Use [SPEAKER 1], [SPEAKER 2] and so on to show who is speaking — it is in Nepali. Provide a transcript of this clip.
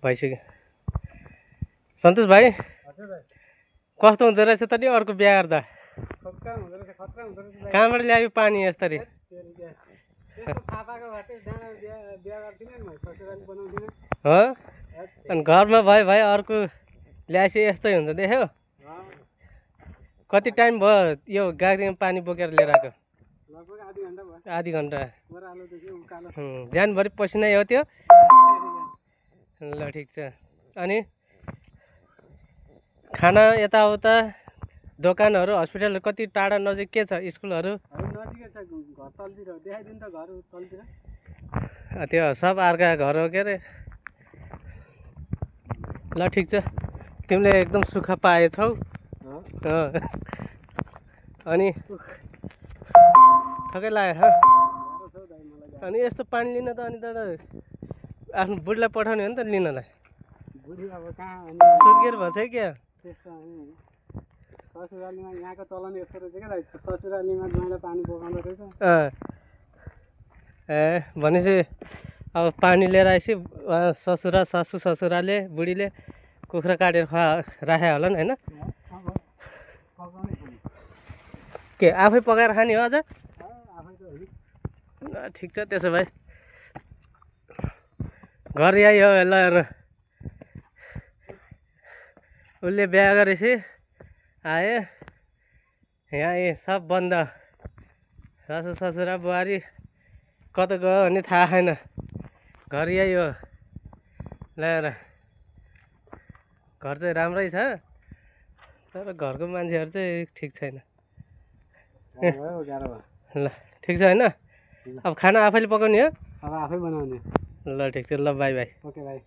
[SPEAKER 1] भइसक्यो। सन्तोष भाइ कस्तो हुँदो रहेछ त नि अर्को बिहा गर्दा? कहाँबाट ल्यायो पानी यसरी? हो अनि घरमा भयो अर्को ल्याएपछि यस्तै हुन्छ देख्यो। कति टाइम भयो यो गाडीमा पानी बोकेर लिएर आएको? आधी घन्टा। बिहानभरि पसिनै हो त्यो? ल ठिक छ। अनि खाना यताउता दोकानहरू हस्पिटलहरू कति टाढा नजिक के छ? स्कुलहरू त्यो सब अर्का घर हो के अरे? ल ठिक छ, तिमीले एकदम सुख पाएछौ। अनि थकै लाग्यो। अनि यस्तो पानी लिन त अनि त आफ्नो बुढीलाई पठाउने हो नि त लिनलाई। सुत्केर भएछ क्या?
[SPEAKER 2] यहाँको चलन यस्तो रहेछ क्या, ससुरालीमा ज्वाइँलाई पानी बोकाउँदो रहेछ।
[SPEAKER 1] ए भनेपछि अब पानी लिएर आएपछि ससुरा सासू ससुराले बुढीले कुखुरा काटेर राखे होला नि होइन? के आफै पकाएर खाने हो अझ? ठिक छ त्यसो भए। घर यही हो। ल उसले बिहा गरेपछि आयो यहाँ सब बन्द। सासू ससुरा बुहारी कता गयो भने थाहा छैन। घर यही हो। ल्याएर घर चाहिँ राम्रै छ तर घरको मान्छेहरू चाहिँ ठिक छैन। ल ठिक छ होइन? अब खाना आफैले पकाउने हो?
[SPEAKER 2] अब आफै बनाउने।
[SPEAKER 1] ल ठिक छ। ल बाई बाई।
[SPEAKER 2] Okay by.